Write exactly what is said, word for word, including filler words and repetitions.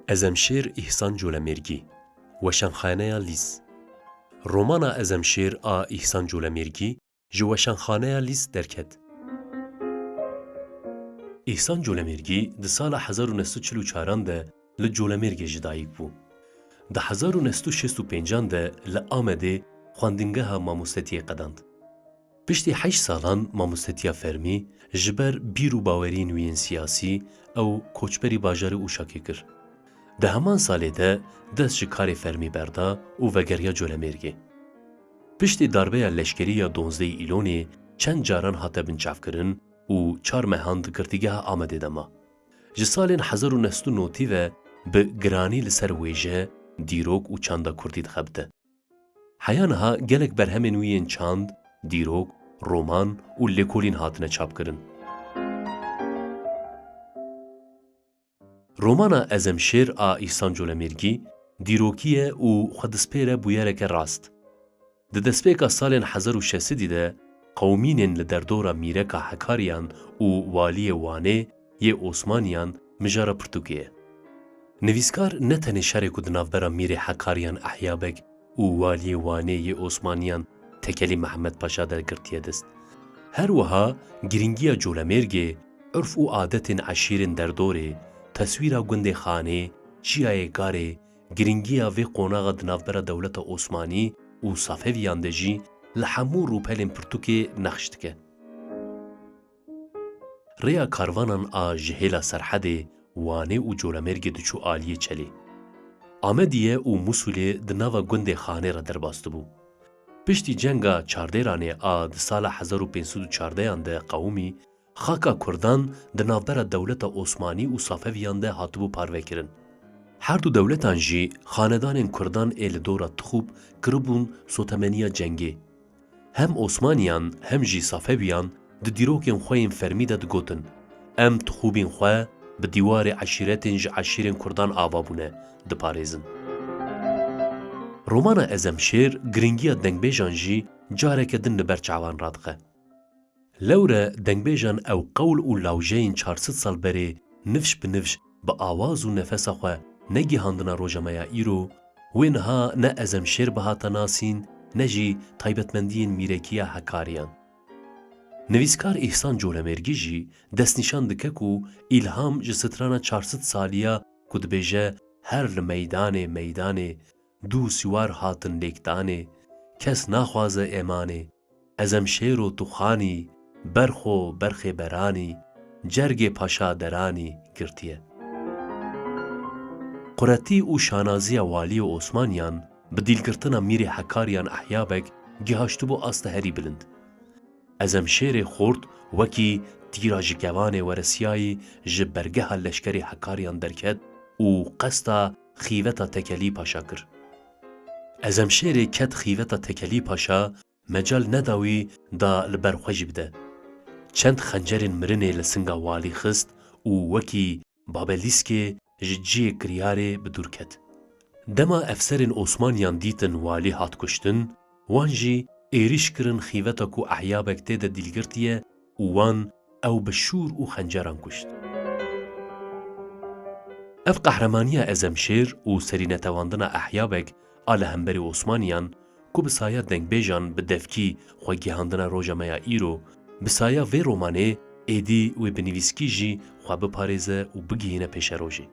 Ezemşêr Îhsan Colemêrgî, Weşanxaneya Lîs. Romana Ezemşêr a Îhsan Colemêrgî ji Weşanxaneya Lîs derket. Îhsan Colemêrgî di sala hezar û neh sed û çil û çaran de li Colemêrgê ji dayik bû. Di hezar û neh sed û şêst û pêncan de li Amedê xwendingeha mamostetiyê qedand. Piştî heşt salan mamostetiya fermî, ji ber bîr û baweriyên wî yên siyasî, ew koçberî bajarê Uşakê kir. Di heman salê de dest ji karê fermî berda û vegeriya Colemêrgê. Piştî darbeya leşkerî ya donzdehê Îlonê çend caran hate binçavkirin û çar mehan di girtîgeha Amedê de ma. Ji salên hezar û neh sed û notî ve bi giranî li ser wêje, dîrok û çanda kurdî dixebite. Heya niha gelek berhemên wî yên çand, dîrok, roman û lêkolîn hatine çapkirin. Romana Ezemşêr a Îhsan Colemêrgî dîrokî ye û xwe dispêre bûyereke rast. Di destpêka salên hezar û şeş sedî de qewimînên li derdora mîreka Hekariyan û waliyê Wanê yê Osmaniyan mijara pirtûkê ye. Nivîskar ne tenê şerê ku di navbera mîrê Hekariyan Ehya Beg û waliyê Wanê yê Osmaniyan Tekelî Mihemed Paşa de girtiye dest. Her wiha girîngiya Colemêrgê, urf û adetên eşîrên derdorê, teswîra gundê Xanê, çiyayê Garê, girîngiya vê qonaxa di navbera dewleta Osmanî û Safeviyan de jî li hemû rûpelên pirtûkê nexş dike. Rêya karvanan a ji hêla Serhedê, Wanê û Colemêrgê diçû aliyê Çelê. Amediye û Musulê di nava gundê Xanê re derbas dibû. Piştî cenga Çardêranê a di sala hezar û pênc sed û çardeyan de qewimî, xaka Kurdan di navbera dewleta Osmanî û Safeviyan de hatibû parvekirin. Her du dewletan jî xanedanên Kurdan ê li dora Tixûb kiribûn sotemeniya cengê. Hem Osmaniyan hem jî Safewiyan di dîrokên xwe yên fermî de digotin, em Tixûbên xwe bi dîwarê eşîretên ji eşîrên Kurdan ava bûne, diparêzin. Romana Ezemşêr girîngiya dengbêjan jî careke din li ber çavan radixe. Lewre dengbêjan ew qewl û lawjeyên çar sed sal berê nifş bi nifş bi awaz û nefesa xwe negihandina roja me ya îro, wê niha ne Ezemşêr bihata nasîn, ne jî taybetmendiyên mîrekiya Hekariyan. Nivîskar Îhsan Colemêrgî jî destnîşan dike ku îlham ji strana çar sed saliya ku dibêje, her li meydanê meydanê, du siwar hatin lêkdanê, kes naxwaze êmanê, Ezemşêro tu xanî, berxo berxê beranî, cergê paşa deranî girtiye. Quretî û şanaziya waliyê Osmaniyan bi dîlgirtina mîrê Hekariyan Ehya Beg gihaştibû asta herî bilind. Ezemşêrê xort wekî tîra ji kevanê weresiyayî ji bergeha leşkerê Hekariyan derket û qesta xîveta Tekelî Paşa kir. Ezemşêrê ket xîveta Tekelî Paşa mecal neda wî da li ber xwe jî bide. Çend xencerên mirinê li singa walî xist û wekî babelîskê ji cihê kiryarê bi dûr ket. Dema efserên Osmaniyan dîtin walî hat kuştin, wan jî êrîş kirin xîveta ku Ehya Beg tê de dîlgirtiye û wan ew bi şûr û xenceran kuşt. Ev qehremaniya Ezemşêr û serînetewandina Ehya Beg a li hemberî Osmaniyan ku bi saya dengbêjan bi devkî xwe gihandina roja me ya îro, bi saya vê romanê êdî wê bi nivîskî jî xwe biparêze û bigihîne pêşerojê.